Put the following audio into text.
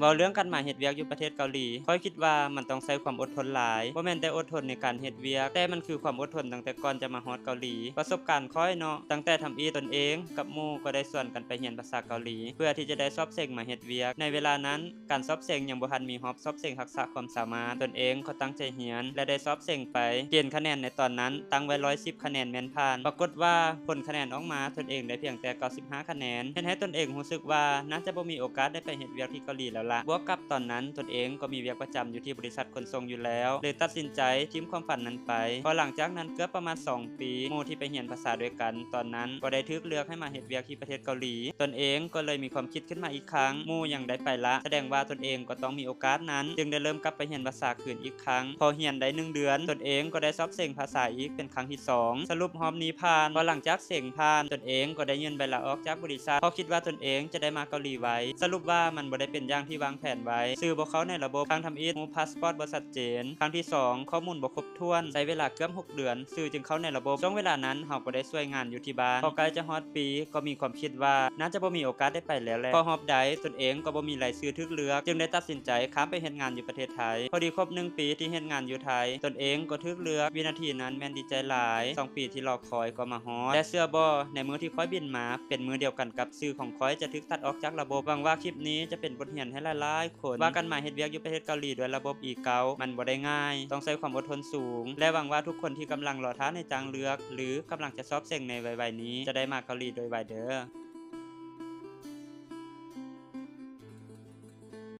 ເວົ້າເລື່ອງການມາເຮັດວຽກຢູ່ປະເທດເກົາຫຼີ, ຂ້ອຍຄິດວ່າມັນຕ້ອງໃຊ້ຄວາມອົດທົນຫຼາຍ. ບໍ່ແມ່ນແຕ່ອົດທົນໃນການເຮັດວຽກ, ແຕ່ມັນຄືຄວາມອົດທົນຕັ້ງແຕ່ກ່ອນຈະມາຮອດເກົາຫຼີ. ປະສົບການຂ້ອຍເນາະ, ຕັ້ງແຕ່ທຳອິດ, ຕົນເອງກັບໝູ່ກໍໄດ້ຊວນກັນໄປຮຽນພາສາເກົາຫຼີ ເພື່ອທີ່ຈະໄດ້ສອບເສັງມາເຮັດວຽກ. ໃນເວລານັ້ນ, ການສອບເສັງຍັງບໍ່ທັນມີຮອບສອບເສັງທັກສະຄວາມສາມາດ. ຕົນເອງກໍຕັ້ງໃຈຮຽນ ແລະ ໄດ້ສອບເສັງໄປ. ເກນຄະແນນໃນຕອນນັ້ນຕັ້ງໄວ້ຮ້ອຍສິບຄະແນນແມ່ນຜ່ານ. ປາກົດວ່າຜົນຄະແນນອອກມາ, ຕົນເອງໄດ້ພຽງແຕ່ເກົ້າສິບຫ້າຄະແນນ, ເຮັດໃຫ້ຕົນເອງຮູ້ສຶກວ່າໜ້າຈະບໍ່ມີໂອກາດໄດ້ໄປເຮັດວຽກທີ່ເກົາຫຼີແລ້ວລະ. ບວກກັບຕອນນັ້ນຕົນເອງກໍມີວຽກປະຈຳຢູ່ທີ່ບໍລິສັດຂົນສົ່ງຢູ່ແລ້ວ, ເລີຍຕັດສິນໃຈຖິ້ມຄວາມຝັນນັ້ນໄປ. ພໍຫຼັງຈາກນັ້ນເກືອບປະມານສອງປີ, ໝູ່ທີ່ໄປຮຽນພາສາດ້ວຍກັນຕອນນັ້ນກໍໄດ້ຖືກເລືອກໃຫ້ມາເຮັດວຽກທີ່ປະເທດເກົາຫຼີ. ຕົນເອງກໍເລີຍມີຄວາມຄິດຂຶ້ນມາອີກຄັ້ງ, ໝູ່ຍັງໄດ້ໄປລະ, ສະແດງວ່າຕົນເອງກໍຕ້ອງມີໂອກາດນັ້ນ, ຈຶ່ງໄດ້ເລີ່ມກັບໄປຮຽນພາສາຄືນອີກຄັ້ງ. ພໍຮຽນໄດ້ໜຶ່ງເດືອນ, ຕົນເອງກໍໄດ້ສອບເສັງພາສາອີກເປັນຄັ້ງທີສອງ. ສະຫຼຸບຮອບນີ້ຜ່ານ. ພໍຫຼັງຈາກເສັງຜ່ານ, ຕົນເອງກໍໄດ້ຍື່ນໃບລາອອກຈາກບໍລິສັດ, ເພາະຄິດວ່າຕົນເອງຈະໄດ້ມາເກົາຫຼີໄວ. ສະຫຼຸບວ່າມັນບໍ່ໄດ້ເປັນຢ່າງທີ່ວາງແຜນໄວ້. ຊື່ບໍ່ເຂົ້າໃນລະບົບ, ຄັ້ງທຳອິດ, ຮູບພາສປອດບໍ່ຊັດເຈນ. ຄັ້ງທີສອງ, ຂໍ້ມູນບໍ່ຄົບຖ້ວນ. ໃຊ້ເວລາເກືອບຫົກເດືອນ, ຊື່ຈຶ່ງເຂົ້າໃນລະບົບ. ຊ່ວງເວລານັ້ນເຮົາກໍໄດ້ຊ່ວຍງານຢູ່ທີ່ບ້ານ. ພໍໃກ້ຈະຮອດປີ, ກໍມີຄວາມຄິດວ່າໜ້າຈະບໍ່ມີໂອກາດໄດ້ໄປແລ້ວແຫຼະ. ພໍຮອບໄດ້, ຕົນເອງກໍບໍ່ມີລາຍຊື່ຖືກເລືອກ, ຈຶ່ງໄດ້ຕັດສິນໃຈຂ້າມໄປເຮັດງານຢູ່ປະເທດໄທ. ພໍດີຄົບໜຶ່ງປີທີ່ເຮັດງານຢູ່ໄທ, ຕົນເອງກໍຖືກເລືອກ. ວິນາທີນັ້ນແມ່ນດີໃຈຫຼາຍ, ສອງປີທີ່ລໍຄອຍກໍມາຮອດ. ແຕ່ເຊື່ອບໍ່, ໃນມື້ທີ່ຂ້ອຍບິນມາ, ເປັນມື້ດຽວກັນກັບຊື່ຂອງຂ້ອຍຈະຖືກຕັດອອກຈາກລະບົບ. ຫວັງວ່າຄລິບນີ້ຈະເປັນບົດຮຽນໃຫ້ຫຼາຍໆຄົນ ວ່າການມາເຮັດວຽກຢູ່ປະເທດເກົາຫຼີດ້ວຍລະບົບ E ເກົ້າ ມັນບໍ່ໄດ້ງ່າຍ, ຕ້ອງໃຊ້ຄວາມອົດທົນສູງ ແລະ ຫວັງວ່າທຸກຄົນທີ່ກຳລັງລໍຖ້າໃນຈ້າງເລືອກ ຫຼື ກຳລັງຈະສອບເສັງໃນໄວໆນີ້ ຈະໄດ້ມາເກົາຫຼີໂດຍໄວເດີ.